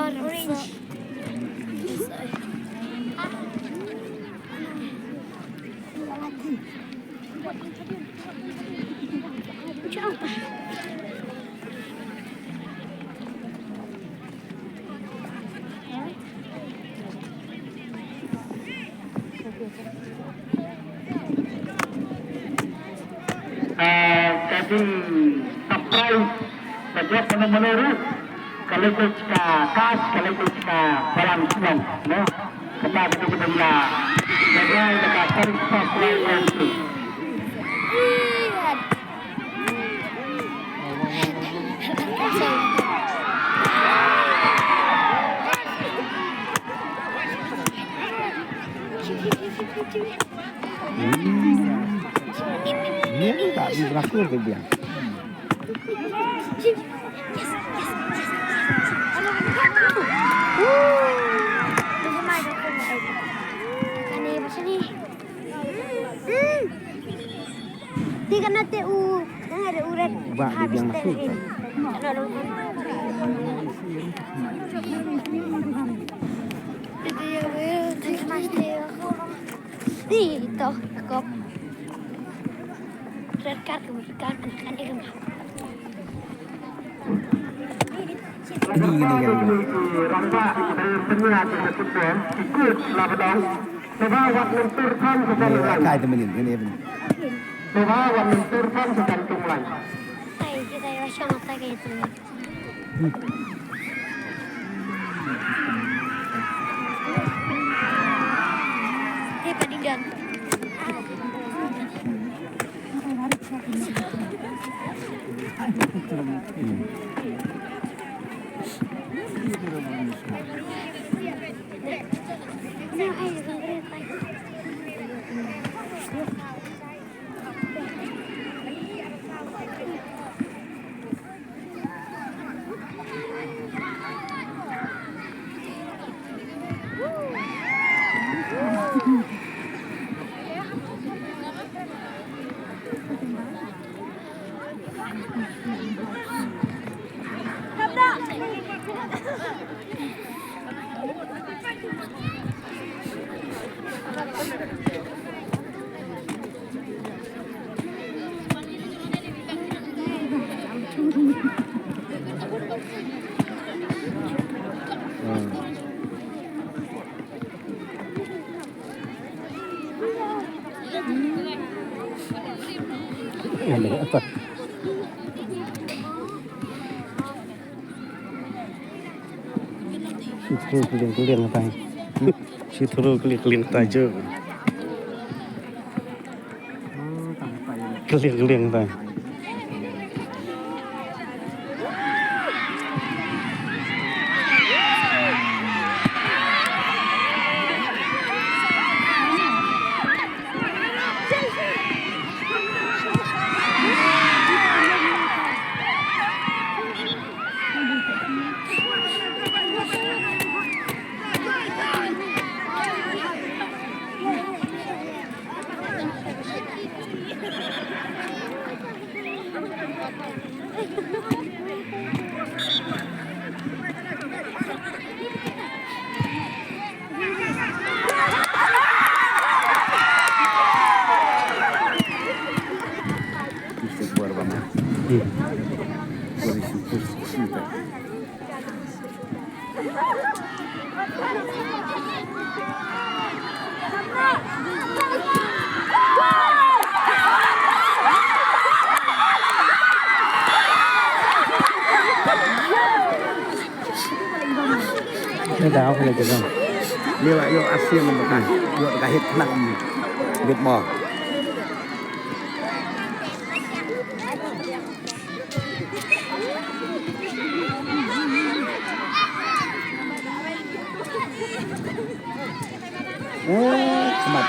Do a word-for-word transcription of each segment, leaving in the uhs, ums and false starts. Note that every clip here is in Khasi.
Orange. Ah, ka jingsurprise ka jop mano mano ruh ka leit ka kas ka leit ka balang shnong, no? Kata ka jingbalang ka jingbalang ka surprise. Ni tak berakhir tu biang. Ti kana te u, kana re u red. Ba di biang masuk. Ti to kop. Red card ke red card kan kan ikan. Ini ini yang. Coba wat lentur kan setan. Kai temenin ini. Coba wat lentur kan setan tunglan. Tai kita ya syang tai itu. Dia tadi gan. Shi thru kling kling tai. Shi thru kling kling tai ju. Kling kling tai. Ni dah aku lagi dah. Dia lah yo asin makan. Yo kahit nak. Bit mo. Eh, khmat.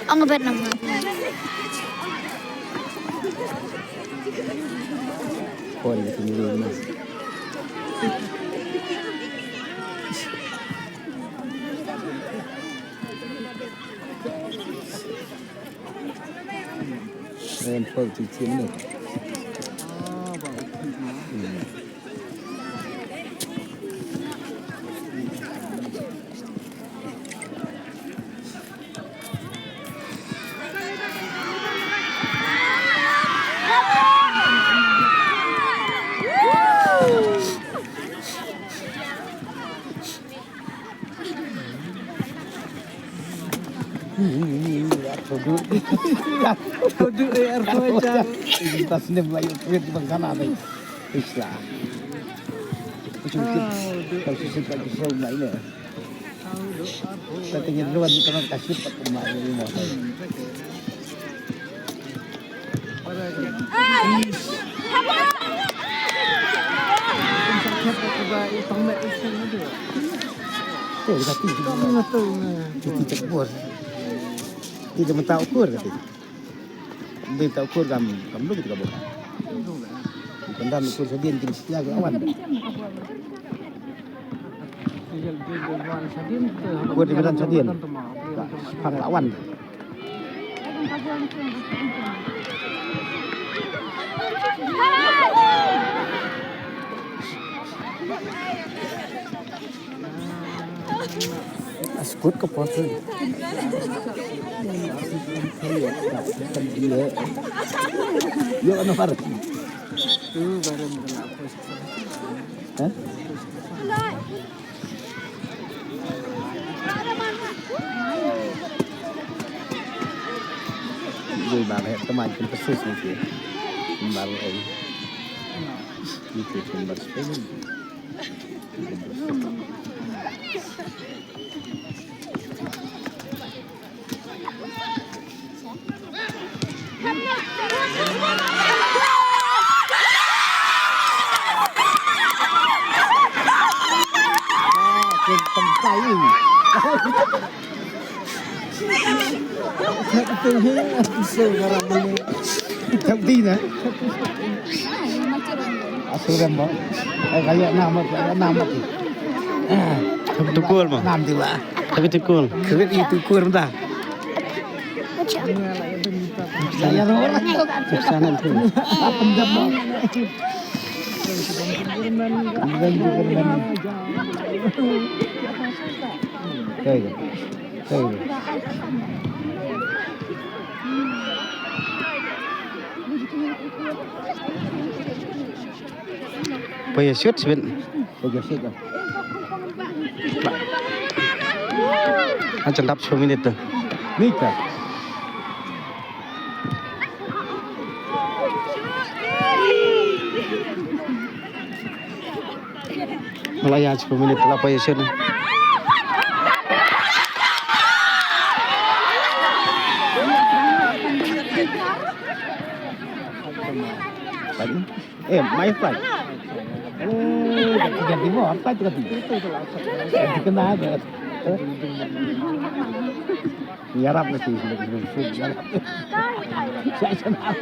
Ong bet nama. Tudu eh arto jang. Kita snem layu kuit bangkana dai. Isla. Kucing kucing. Kalau susun tak bisa mulai ni. Kita tinggal dulu di tengah kasih tak rumah ini mau. Kita cek bor. Kita minta ukur kata. Minta ukur kam kam lu kita bor. Bukan dan ukur sedin kita setia ke awan. Gua di Medan Sadin. Pang lawan. Askut ke pos tu. Yo, ano par? Tu barang kena pos. Hah? Ui, ba heh teman kin pesus ni ki. Bar ai. Ni ki kin bar sepuluh. Asuran mo. Eh, kaya nama, nama. Tukul mo. Nam diwa. Tapi tukul. Kredit tukul dah. Saya roh. Sana tu. Pendam. Kayo. Kayo. Pwede shoot, Sven. Pwede shoot, ah. Anchan dap sepuluh minit tu. Nika. Wala ïa sepuluh minit la pwede shoot. Flight ni? Eh, my flight. Oh, ganti mo, flight ganti. Ganti kena aja. Yarap na si, yarap. Saya senang.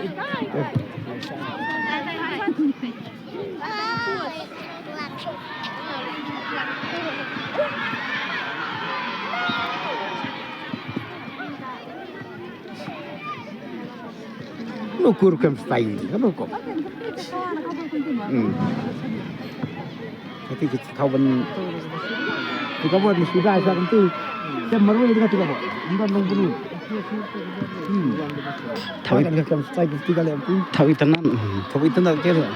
Nukur kem style, kamu kok. Hmm. Kati kita kawan, kita kawan sudah sa kenti. Saya marwei dengan kita kawan. Unda nang bunu. Hmm. Thawi kan kem style kenti kali ampun. Thawi tenan. Thawi tenan kira.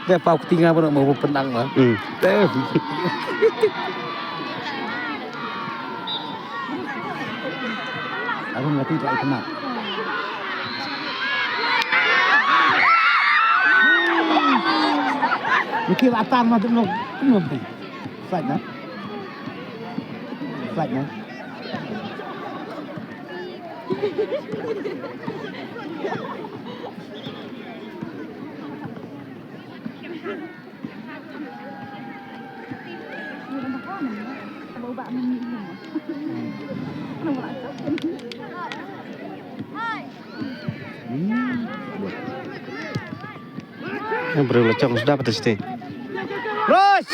Dia pau ketinggal baru mau penang lah. Hmm. Teh. Aku ngerti tak kenal. Mikir atar mah tu, no, no, no. Flight na. Flight na. Yang beri lecong sudah pada sini. Terus.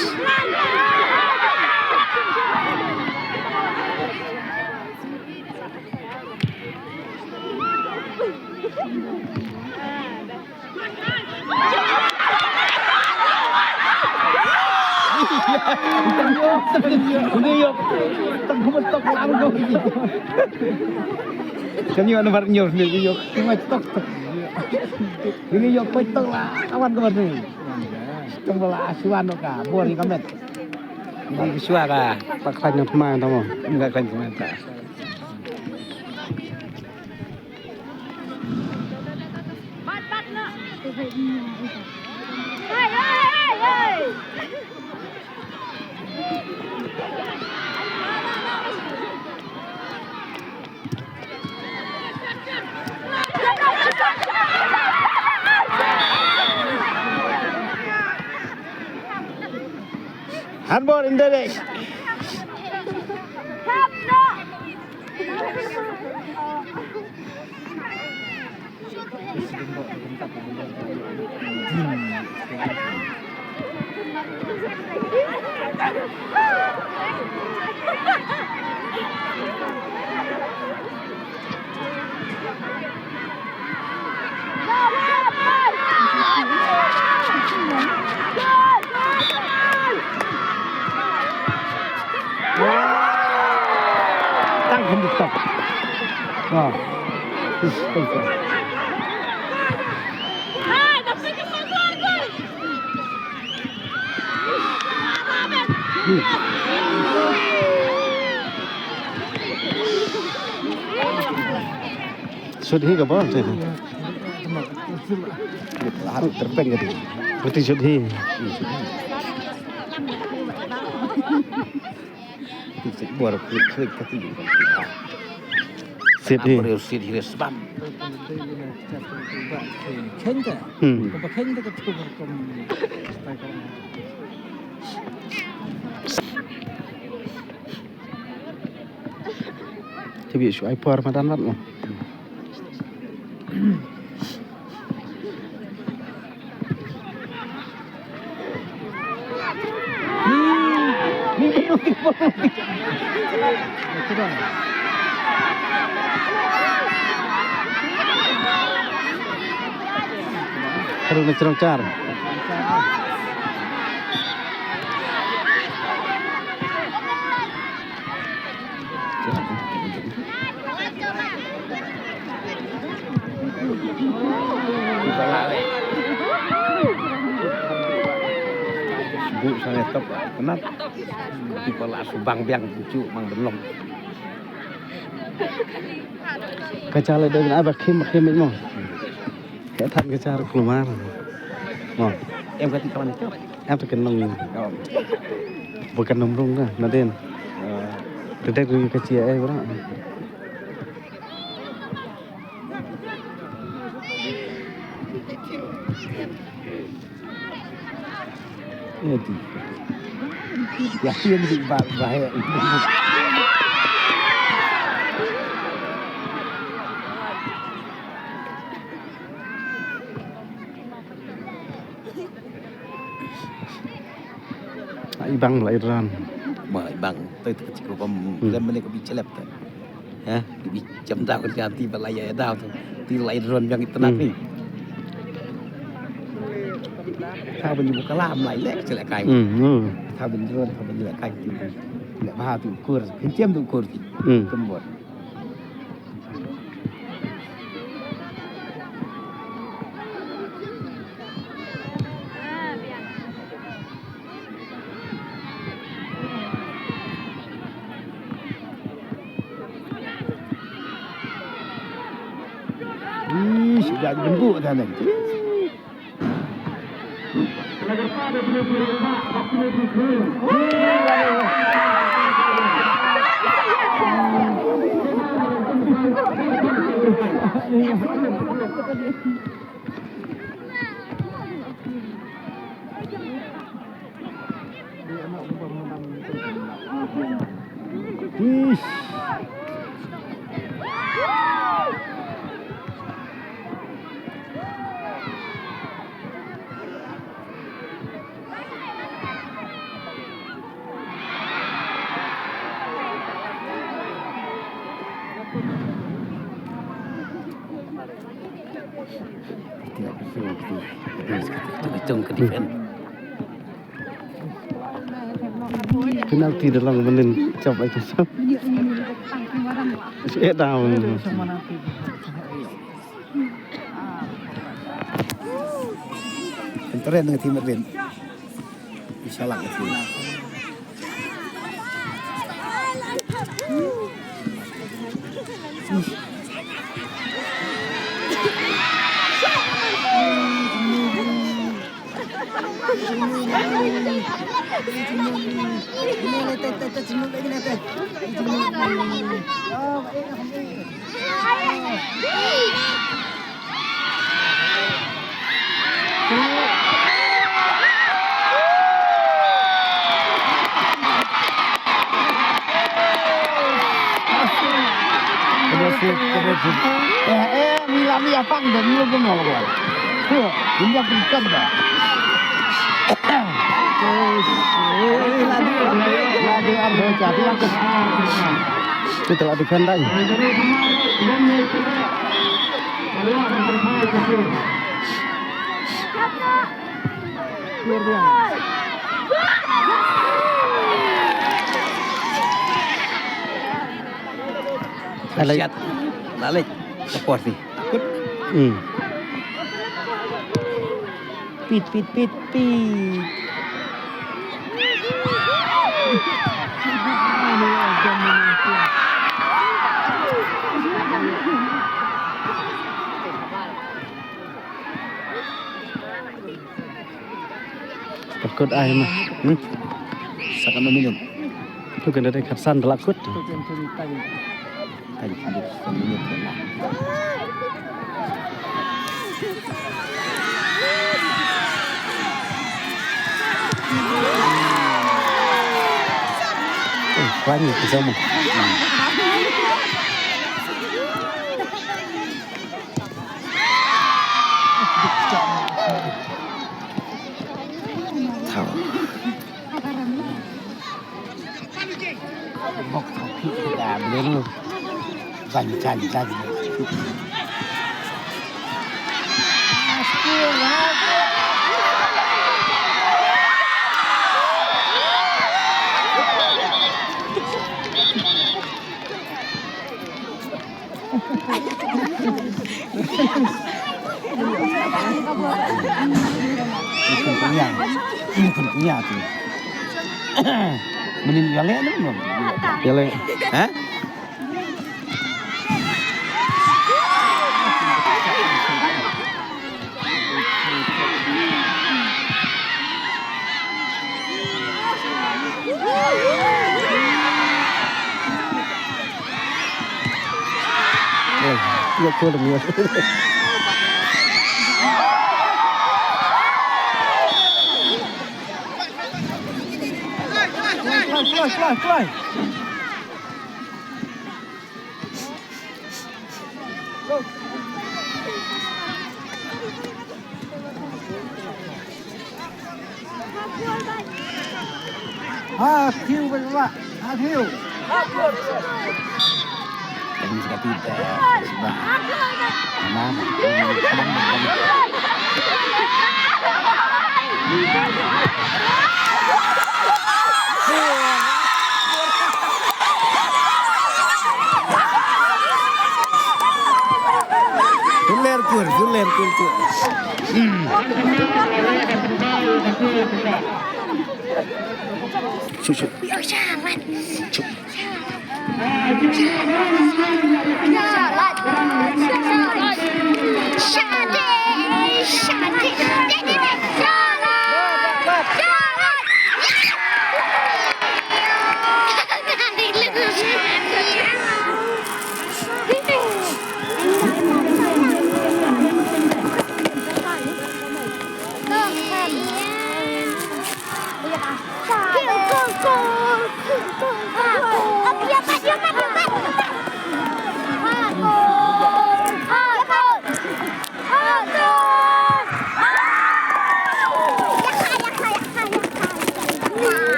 Ini yok. Tengok tok lang tu. Kami mana bar nyur ni yok. Cuma tok tok. Ini yok petok lah kawan kawan ni. Tengok lah asuan ka. Bor ni kamet. Ini suara. Pak Klan yang pemain tamu. Enggak Klan pemain tak. Handball in the net. Tang kham tok. Ah. Sut hi ka bor te. Har terpeng ka ti. Berarti sut hi. Ti sut bor klik klik ka ti. Sut hi. Bor sut hi sbam. Khen ka. Hmm. Ka khen ka tu ka. Te bit shu ai por madan wat mo. Harum na chrong char. Bu sa ngetop penat. Ki pala subang biang bucu mang benlong. Ka chale dei na ba khim khim mo. Ka than ka char kulmar. Mo. Em ka ti kawan tu. Em tu kenong. Oh. Bukan nomrung ka, Nadin. Oh. Tedek ri ka chia eh bro. Eti. Ya, tiang di ba, ba, eh. Ai bang lai ran. Ma ai bang, toi tu kecil ko bam, Hmm. lem mene ko bi celep tu. Ha, ko bi jam daw kan ti ba lai ya daw tu. Ti lai ran yang itu nak Hmm. ni. Tha ban buka lam lai lek celek kai. Hmm, hmm. Tha ban ran, tha ban celek kai ti. Lek bah tu ukur, kencem tu ukur ti. Hmm. Kembot. Ih, sudah jemput sana. Ish. Penalti dalam menit cap itu. Eh, dah. Kenteren dengan tim Merlin. Insya Allah. Eh, eh, mila, mila, pang, dan mila, mila, mila. Tuh, ini yang penting, dah. Lagi, lagi, lagi, lagi. Kita lagi kandang. Lalik. Lalik. Takut nih. Takut. Hmm. Pit, pit, pit, pit. Kut ai ma. Hmm? Sa ka minit. Tu kan dei khatsan da la kut. Tang sa minit da la. Eh, kwani ke sama. Thau. Bok thau phi ka bler. Jan, jan, jan. Ini pun punya. Ini pun punya tu. Mending galak tu belum? Galak. Hah? Eh, ya, cool, ya. Kloi, kloi. Ha, kiu ba ba. Ha, kiu. Ini sudah tiba. Sudah. Aman. Full air kur, full air kur kur. Hmm. Shup, shup. Shup.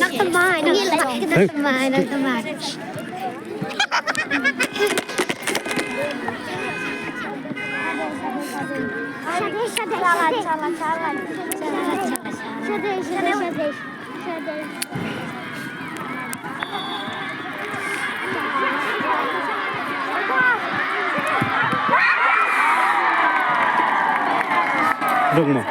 Nang temai, nang temai, nang temai, nang temai. Shade, shade, shade. Shade, shade, shade. Shade. Dong mo.